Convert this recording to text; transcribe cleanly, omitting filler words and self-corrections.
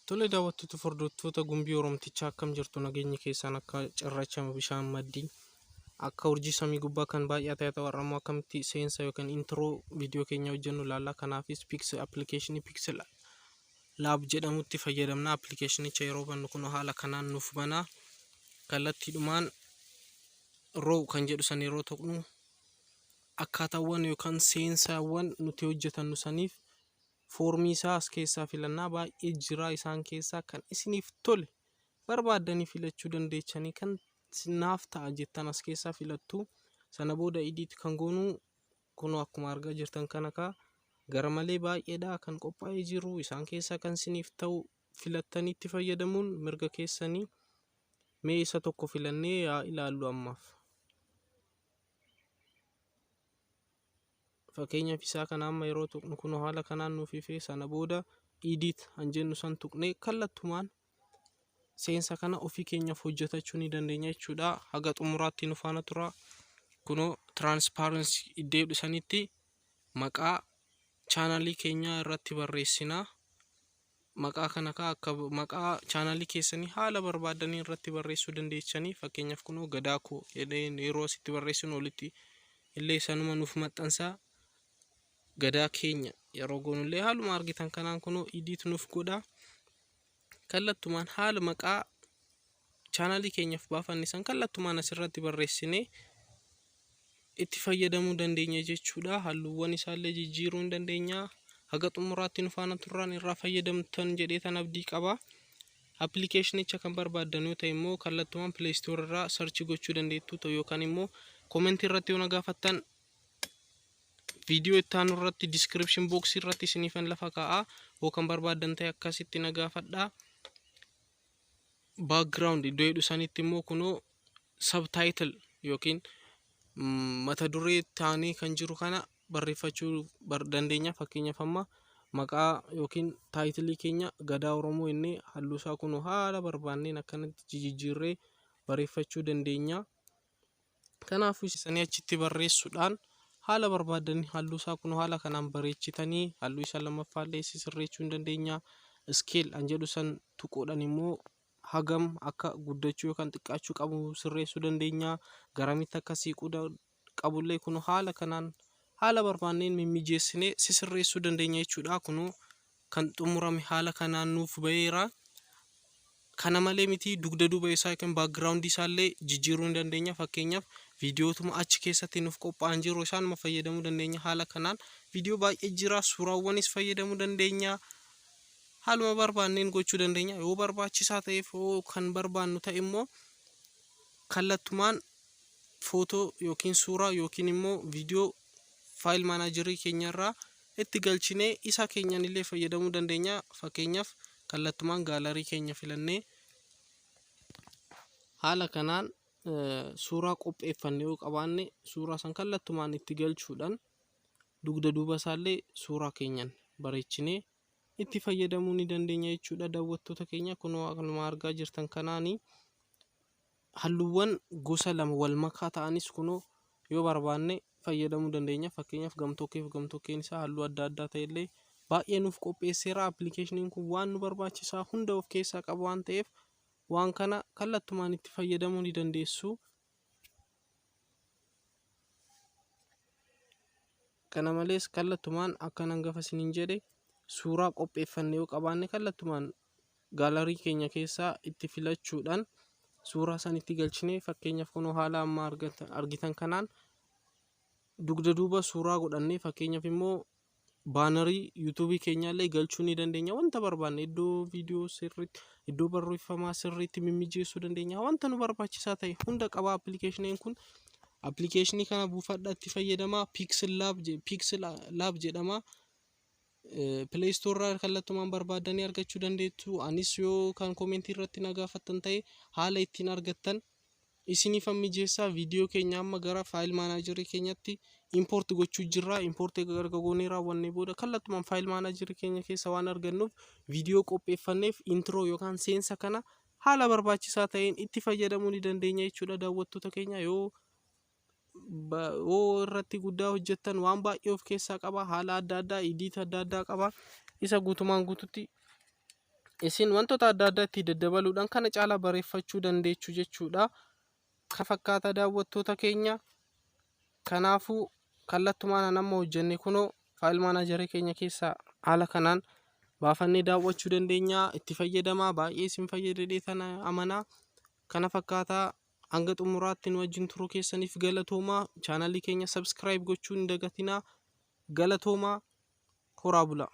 Tole, daawwattoota, hordoftoota Gumbii Oromtichaa, akkam jirtu? Nageenyi keessaan akka cirracha bishaan maddii, akka urjii samii gubbaa kan baay'ate haa ta'u. Har'a immoo akkamitti seensa yookiin intro viidiyoo keenya hojjennu ilaalla. Kanaafis Pixel appilikeeshinii Pixel Lab jedhamutti fayyadamna. Appilikeeshinicha yeroo bannu kun haala kanaan nuuf bana. Kallattiidhumaan raw kan jedhu san yeroo tuqnu, akkaataawwan yookaan seensaawwan nuti hojjetannu saniif foormii isaa as keessaa filannaa. Baay'ee jira, isaan keessaa kan isiniif tole barbaaddanii filachuu dandeechanii. Kan naaf ta'a jettan as keessaa filattu. Sana booda edit kan goonu kunoo akkuma argaa jirtan kana kaa gara malee baay'eedha kan qophaa'ee jiru. Isaan keessaa kan isiniif ta'u filattanii itti fayyadamuun mirga keessanii. Mee isa tokko filannee yaa ilaallu ammaaf. Fakkeenyaaf, isaa kana amma yeroo tuqnu kun haala kanaan nuuf ifee, sana booda edit kan jennu san tuqnee kallattumaan seensa kana ofii keenyaaf hojjetachuu ni dandeenya jechuudha. Haga xumuraatti nu faana tura. Kunoo transparency iddoo sanitti maqaa chaanalii keenyaa irratti barreessina. Maqaa kana kaa akka maqaa chaanalii keessanii haala barbaadanii irratti barreessuu dandeechanii. Fakkeenyaaf, kunoo Gadaa Koo jedhee yeroo asitti barreessinu olitti illee sanuma nuuf maxxansaa. Gadaa Keenya yeroo goonullee haaluma argitan kanaan kunoo edit nuuf godha. Kallattumaan haala maqaa chaanalii keenyaaf baafanne san kallattumaan asirratti barreessinee itti fayyadamuu dandeenya jechuudha. Halluuwwan isaallee jijjiiruu hin dandeenya. Haga xumuraatti nu faana turraan irraa fayyadamtan jedhee tan abdii qaba. Appilikeeshinicha kan barbaaddan yoo ta'e immoo kallattumaan Play Store irraa search gochuu dandeettu yookaan immoo koomentii irratti yoo na gaafattan, viidiyoo itti aanu irratti description box irratti isiniifan lafa kaa'a. Yoo kan barbaaddan ta'e akkasitti na gaafadha. Background iddoo jedhu sanitti immoo kunoo subtitle yookiin mata duree taanee kan jiru kana barreeffachuu dandeenya. Fakkeenyaaf, amma maqaa yookiin taayitilii keenya Gadaa Oromoo inni halluu isaa kunoo haala barbaanneen akkanatti jijjiirree barreeffachuu dandeenya. Kanaafuu isanii achitti barreessuudhaan haala barbaadanii halluu isaa kun haala kanaan bareechitanii halluu isaa lammaffaallee sirreessuu hin dandeenya. Scale an jedhu san tuquudhaan immoo hagam akka guddachuu yookaan xiqqaachuu qabu sirreessuu dandeenya. Garamitti akka siiquu qabullee kun haala kanaan haala barbaanneen mimmijeessinee sisirreessuu dandeenya jechuudha. Kunoo kan xumurame haala kanaan nuuf baheera. Kana malee miti, dugda duuba isaa yookiin background isaallee jijjiiruu ni dandeenya. Fakkeenyaaf, viidiyootuma achi keessatti nuuf qophaa'an jiru isaanuma fayyadamuu dandeenya. Haala kanaan viidiyoo baay'ee jira, suuraawwanis fayyadamuu dandeenya. Haaluma barbaanneen gochuu dandeenya. Yoo barbaachisaa ta'eef, yoo kan barbaannu ta'e immoo, kallattumaan footoo yookiin suuraa yookiin immoo viidiyoo file managerii keenyarraa itti galchinee isa keenyan illee fayyadamuu dandeenya. Fakkeenyaaf, kallattumaan gallery keenya filannee haala kanaan suuraa qopheeffanne yoo qabaanne, suuraa san kallattumaan itti galchuudhaan dugda duuba isaallee suuraa keenyan bareechinee itti fayyadamuu ni dandeenya jechuudha. Daawwattoota keenya, kunoo akkuma argaa jirtan kanaanii halluuwwan gosa lama wal makaa ta'anis kunoo yoo barbaanne fayyadamuu dandeenya. Fakkeenyaaf, gamtokkee fi gamtokkeen isaa halluu adda addaa ta'ellee baay'ee nuuf qopheesseera. Appilikeeshiniin kun waan nu barbaachisaa hunda of keessaa qaba waan ta'eef, waan kana kallattumaan itti fayyadamuu ni dandeessu. Kana malees, kallattumaan akkan hangafa isiniin jedhe, suuraa qopheeffanne yoo qabaanne, kallattumaan gallery keenya keessaa itti filachuudhaan suuraa san itti galchinee, fakkeenyaaf kunoo haala amma argitan kanaan dugda duuba suuraa godhannee, fakkeenyaaf immoo baanarii yuutuubii keenyaallee galchuu ni dandeenya. Wanta barbaanne iddoo viidiyoo sirriitti, iddoo barreeffamaa sirriitti mimmijeessuu dandeenya. Wanta nu barbaachisaa ta'e hunda qaba appilikeeshiniin kun. Appilikeeshinii kana buufadhaa, itti fayyadamaa. Pixel Lab jedhama. Play Store irraa kallattumaan barbaadanii argachuu dandeettu. Anis yoo kan koomentii irratti na gaafattan ta'e, haala ittiin argattan isiniifan mijeessaa. Viidiyoo keenya amma gara file managerii keenyatti import gochuu jirra. Import erga goonee raawwannee booda, kallattumaan file managerii keenya keessa waan argannuuf, viidiyoo qopheeffanneef intro yookaan seensa kana Haala barbaachisaa ta'een itti fayyadamuu ni dandeenya jechuudha, daawwattoota keenya. Yoo irratti guddaa hojjettan waan baay'ee of keessaa qaba. Haala adda addaa, edit adda addaa qaba. Isa guutumaan guututti isin wantoota adda addaa itti daddabaluudhaan kana caalaa bareeffachuu dandeechu jechuudha. Kan fakkaata, daawwattoota keenya. Kanaafuu kallattumaan amma hojjenne kunoo file managerii keenya keessaa haala kanaan baafannee daawwachuu dandeenya. Itti fayyadamaa, baay'ee isin fayyadadhee tana amanaa. Kana fakkaataa, hanga xumuraatti nu wajjin turuu keessaniif galatoomaa. Channelii keenya subscribe gochuu hin dagatinaa. Galatoomaa, horaa bulaa.